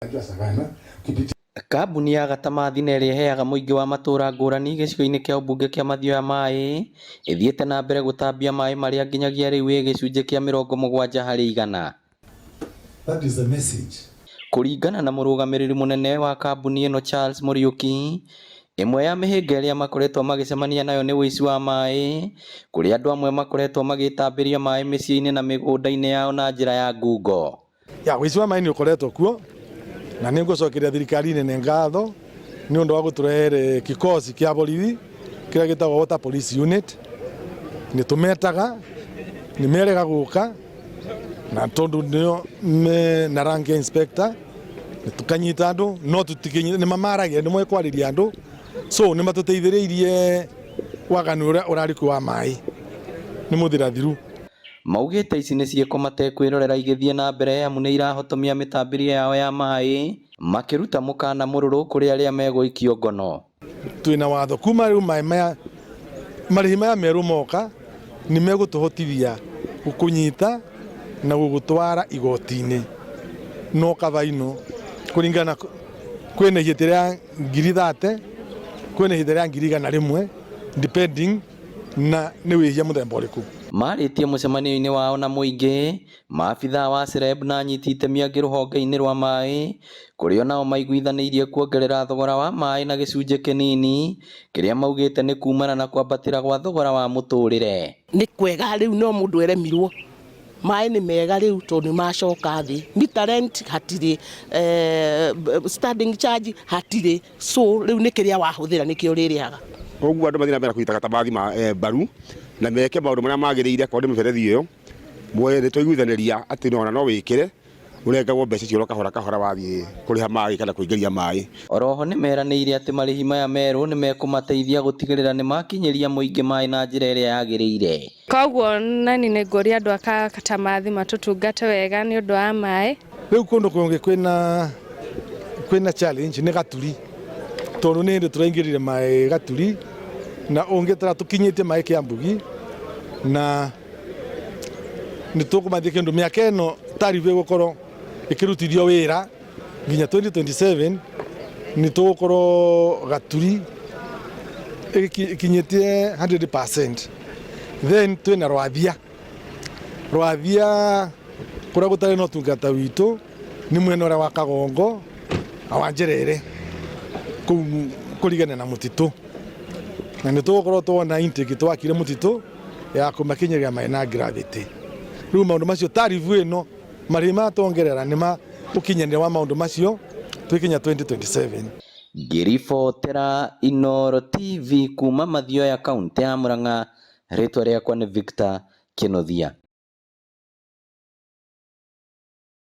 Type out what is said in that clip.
Akiwa Savana kupitia Kambuni ya Gatamathi na ĩrĩa ĩheaga mũingĩ wa matũra ngũrani gĩcigo-inĩ kĩa ũmbunge kĩa Mathioya maĩ ĩthiĩte na mbere gũtambia maĩ marĩa nginyagia rĩu ĩ gĩcunjĩ kĩa 70%. That is the message. Kũringana na mũrũgamĩrĩri mũnene wa kambuni ĩno Charles Mũriũki, ĩmwe ya mĩhĩnga ĩrĩa makoretwo magĩcemania nayo nĩ ũici wa maĩ, kũrĩa andũ amwe makoretwo magĩtambĩria maĩ mĩciĩ-inĩ na mĩgũnda-inĩ yao na njĩra ya ngungo. Ya ũici wa maĩ nĩ ũkoretwo kuo na nĩ ngũcokeria thirikari nene ngatho nĩ ũndũ wa gũtũrehere kikosi kĩa borithi kĩrĩa gĩtagwo Water Police Unit. Nĩ tũmetaga nĩ merega gũka na tondũ nĩo me na rank ya inspector nĩ tũkanyita andũ no tũtikinyita nĩ mamaragia nĩ moĩ kwarĩria andũ, so nĩ matũteithĩrĩirie waganu ũrĩa ũrarĩ kuo wa maĩ nĩ mũthirathiru. Maugĩte ici nĩ ciĩko matekwĩrorera igĩthiĩ na mbere amu nĩ irahotomia mĩtambĩrie yao ya maĩ, makĩruta mũkana mũrũrũ kũrĩ arĩa megũikio ngono. Twĩna watho kuma rĩu maĩ maya marĩhi maya merũ moka nĩ megũtũhotithia gũkũnyita na gũgũtwara igoti-inĩ no kabaino kũringana kwĩna ihĩtia rĩa 30,000, kwĩna ihĩtia rĩa 100,000, depending na nĩ wĩhia mũthemba ũrĩkũ. Marĩtie mũcemanio-inĩ wao na mũingĩ, maabithaa wa SEREB na anyiti itemi angĩ rũhonge-inĩ rwa maĩ, kũrĩa onao maiguithanĩirie kuongerera thogora wa maĩ na gĩcunjĩ kĩnini kĩrĩa maugĩte nĩ kumana na kwambatĩra gwa thogora wa mũtũrĩre. Nĩ kwega rĩu no mũndũ eremirwo maĩ nĩ mega rĩu tondũ nĩ macoka thĩ, meter rent hatirĩ, standing charge hatirĩ, so rĩu nĩ kĩrĩa wahũthĩra nĩkĩo ũrĩrĩhaga. Koguo andũ mathiĩ na mbere kũnyita Gatamathi mbaru na meke maũndũ marĩa magĩrĩire korwo nĩ mĩberethi ĩyo nĩ twaiguithanĩria atĩ ona no wĩkĩre ũrengagwo mbeca icio kahora kahora wathiĩ kũrĩha maĩ kana kũingĩria maĩ. Oroho nĩ meranĩire atĩ marĩhi maya merũ nĩ mekũmateithia gũtigĩrĩra nĩ makinyĩria mũingĩ maĩ na njĩra ĩrĩa yagĩrĩire. Koguo nani nĩ ngũria andũ a Katamathi matũtungate wega nĩ ũndũ wa maĩ. Rĩu kũndũ kũngĩ kwĩna challenge nĩ Gaturi tondũ nĩ hĩndĩ tũraingĩrire maĩ Gaturi na ũngĩtara tũkinyĩtie maĩ Kĩambugi na nĩ tũkũmathia kĩndũ mĩaka ĩno tarifu ĩgũkorwo ĩkĩrutithio wĩra nginya 2027 nĩ tũgũkorwo Gaturi ĩkinyĩtie 100%. Then twĩna Rwathia kũrĩa gũtarĩ na ũtungata witũ nĩ mwena ũrĩa wa Kagongo na wa Njerere kũu kũrigania na mũtitũ na nĩ tũgũkorwo tuona intake twakire mũtitũ ya kũmakinyĩria maĩ na gravity. Rĩu maũndũ macio tarifu ĩno marĩhi maya tuongerera nĩ ma ũkinyanĩria wa maũndũ macio twĩkinya 2027. Ngĩribotera Inooro TV kuma Mathioya, kaũntĩ ya Murang'a, rĩtwa rĩakwa nĩ Victor Kĩnuthia.